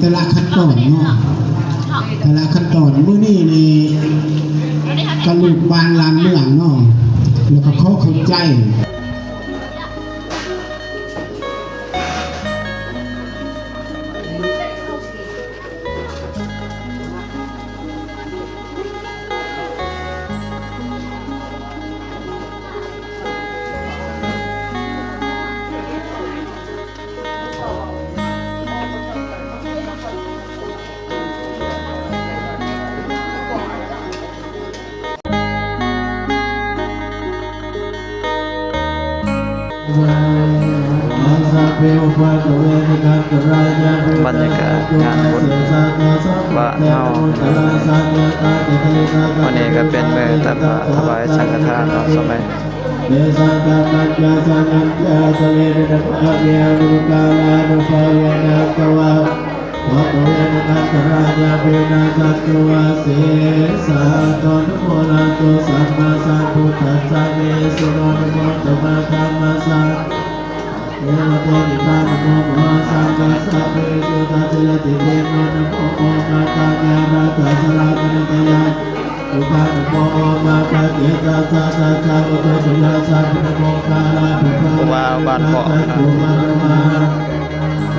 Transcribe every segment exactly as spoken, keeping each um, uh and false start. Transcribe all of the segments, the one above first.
แต่ละขั้นตอนเนาะ แต่ละขั้นตอน มื้อนี้นี่ ก็ลูกบ้านหลานเมืองเนาะ แล้วก็ขอเข้าใจ บรรยากาศงานบุญบ้านเฮา มื้อนี้ก็เป็นมื้อตักบาตรถวายสังฆทานเนาะ สมัย Bhagavā antarāyāpi vinassantu asesato. Namo arahato sammāsambuddhassa vijjācaraṇo. Namo uttamadhammassa devate ittā. Namo mahāsaṅghassāpi visuddhasīladiṭṭhino. Namo omātyāraddhassa ratanattayassa ittā. Namo omakātītassa tassa buddhasūyassa ittā. Namo oṅkāra ครูบาบ้านเกาะ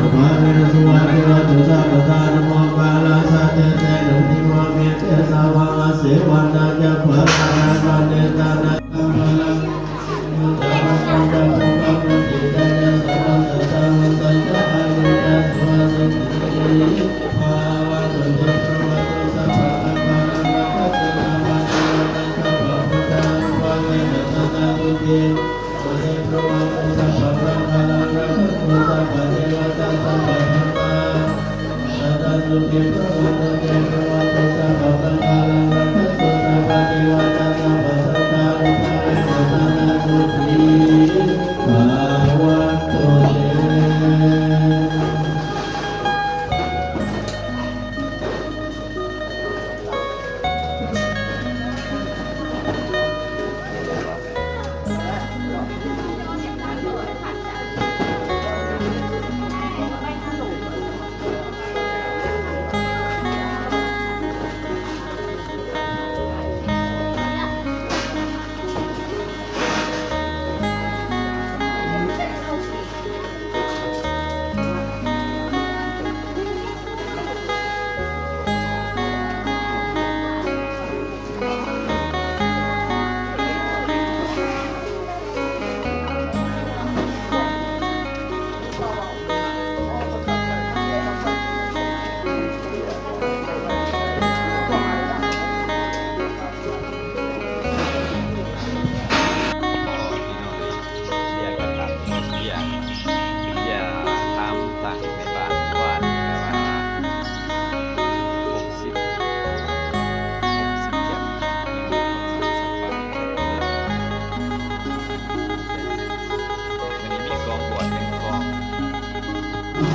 Upālina suvatthi hotu sabbadā. Namo oṅkārassa tejena vidhimhi homi tejavā. Asevanā ca balaṃ arahantānaṃ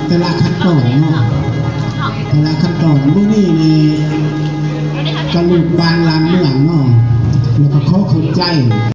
แต่ละขั้นตอนเนาะ แต่ละขั้นตอน มื้อนี้นี่ ก็ลูกบ้านหลานเมืองเนาะ แล้วก็ขอเข้าใจ